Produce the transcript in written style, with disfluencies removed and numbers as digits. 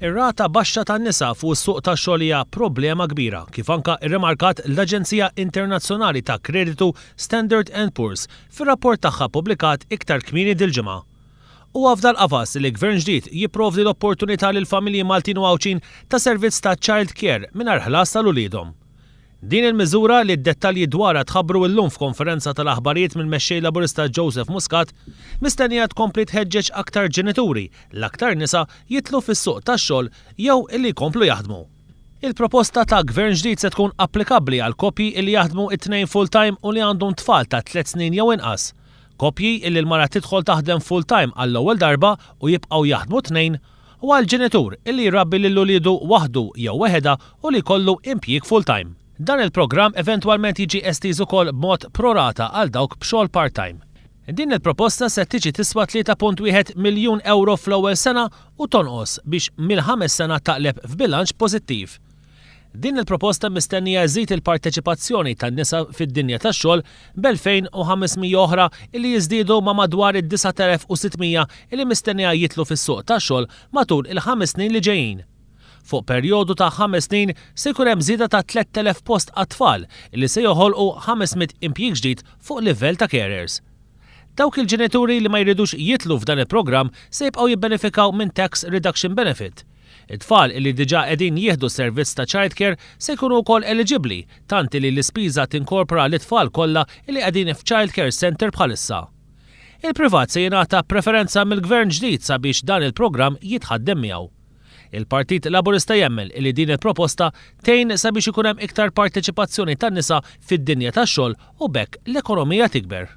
Ir-rata baxxa tan-nisa fuq is-suq tax-xogħol hija problema kbira, kif anke rrimarkat l-aġenzija internazzjonali ta' kreditu Standard and Poor's fir-rapport tagħha ppubblikat iktar kmieni dil-ġimgħa. Huwa f'dal-qafas li Gvern ġdid jipprovdi l-opportunità lill-familji Maltin u Għawdxin ta' servizz ta' child care mingħajr ħlas għal uliedhom. Din il-miżura, li d-dettalji dwarha tħabbru illum f'konferenza tal-aħbarijiet mill-Mexxej Laburista Joseph Muscat, mistennija tkompli tħeġġeġ aktar ġenituri, l-aktar nisa, jidħlu fis-suq tax-xogħol jew illi jkomplu jaħdmu. Il-proposta ta' Gvern ġdid se tkun applikabbli għal koppji illi jaħdmu t-tnejn full-time u li għandhom tfal ta' tlett snin jew inqas, koppji illi l-mara tidħol taħdem full-time għall-ewwel darba u jibqgħu jaħdmu t-tnejn, u għal ġenitur illi jrabbi lil uliedu waħdu jew weħedha u li jkollu impjieg full-time. Dan il-programm eventwalment jiġi estiż ukoll b'mod pro-rata għal dawk b'xogħol part-time. Din il-proposta se tiġi tiswa 3.1 miljun ewro fl-ewwel sena u tonqos biex mill-ħames sena taqleb f'bilanċ pożittiv. Din il-proposta mistennija żżid il-parteċipazzjoni tan-nisa fid-dinja tax-xogħol b'2,500 oħra li jiżdiedu ma' madwar id-9,600 li mistennija jidħlu fis-suq tax-xogħol matul il-ħames snin li ġejjin. Fuq perjodu ta' ħames snin se jkun hemm żieda ta' 3,000 post għat-tfal li se joħolqu 500 impjieg ġdid fuq livell ta' carers. Dawk il-ġenituri li ma jridux jidħlu f'dan il-programm se jibqgħu jibbenefikaw minn Tax Reduction Benefit. It-tfal illi diġà qegħdin jieħdu servizz ta' child care se jkunu wkoll eliġibbli tant illi l-ispiża tinkorpora lit-tfal kollha illi qegħdin f'child care centre bħalissa. Il-privat se jingħata preferenza mill-Gvern ġdid sabiex dan il-programm jitħaddem miegħu. Il-Partit Laburista jemmen illi din il-proposta tgħin sabiex ikun hemm iktar parteċipazzjoni tan-nisa fid-dinja tax-xogħol u b'hekk l-ekonomija tikber.